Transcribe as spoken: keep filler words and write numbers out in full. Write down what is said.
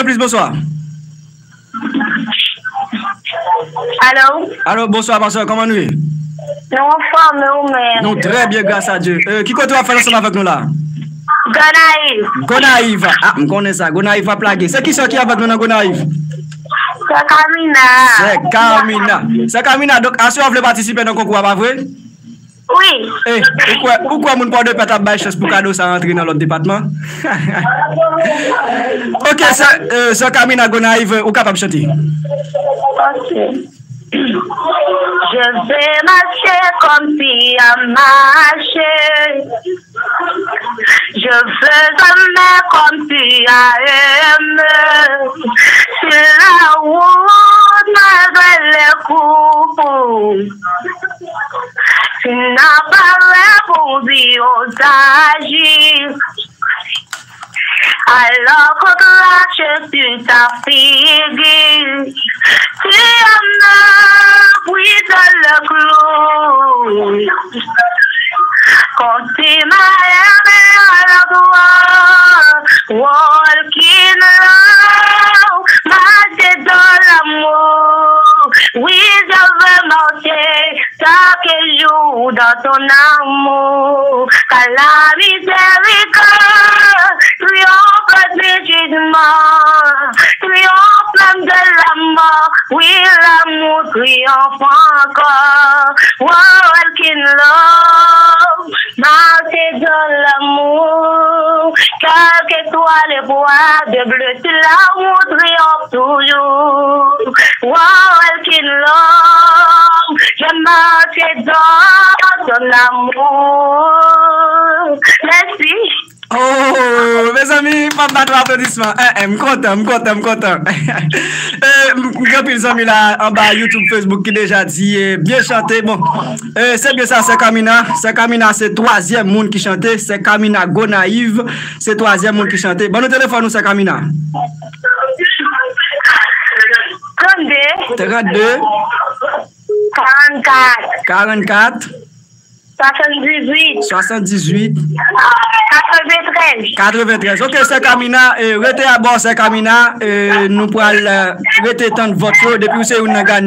Plis, bonswa. Alo? Alo, bonswa, ma sè, kòman nou ye? Nou anfòm, e ou menm? Nou trè byen, gras a Dye. Euh, ki kote w ap fè ansanm avèk nou la? Gonayiv. Gonayiv. Ah, m konnen sa. Gonayiv ap lage. Se kisa ki avèk nou nan Gonayiv? Sè Kamina. Sè Kamina. Sè Kamina, donk, aswè w vle patisipe nan konkou a, pa vre? Wi. Eh, ou kwè, ou kwè moun Pòdepè t ap bay chans pou kado sa rantre nan lòt depatman? Ok, sè, euh, sè Kamina Gonayiv, ou kapab chante. Ok. Je vais marcher comme tu as marché. Je veux aimer comme tu as aimé. Sur la route, malgré les coups, tu n'as pas répondu aux agis. Alors qu'on crache sur ta figure, tu as me pris dans le clou. Quand tu m'as aimé à la fois, walking low, marcher dans l'amour. Oui, je veux marcher chaque jour dans ton amour, car la miséricorde triomphe du jugement, triomphe même de la mort. Oui, l'amour triomphe encore. Walking low, marcher dans l'amour, quel que soit l'épreuve, de bleu sur la route triomphe toujours. Walking low, je marche dans ton amour. Mèsi. Oh, mezanmi, pa bat aplodisman. Eh, eh, m kontan, m kontan, m kontan. Eh, m gen anpil zanmi la anba YouTube, Facebook ki deja di, eh, byen chante. Bon, eh, se byen sa, sè Kamina. Sè Kamina se twazyèm moun ki chante. Sè Kamina Gonayiv, se twazyèm moun ki chante. Ban nou telefòn ou, sè Kamina. Trannde. Trannde. Karannkat. Karannkat. Swasanndizuit. Swasanndizuit. Katreventrèz. Katreventrèz. Ok, sè Kamina, eh, rete abò, sè Kamina, eh, nou pral, eh, rete tann vòt yo, depi w se youn nan ganyè.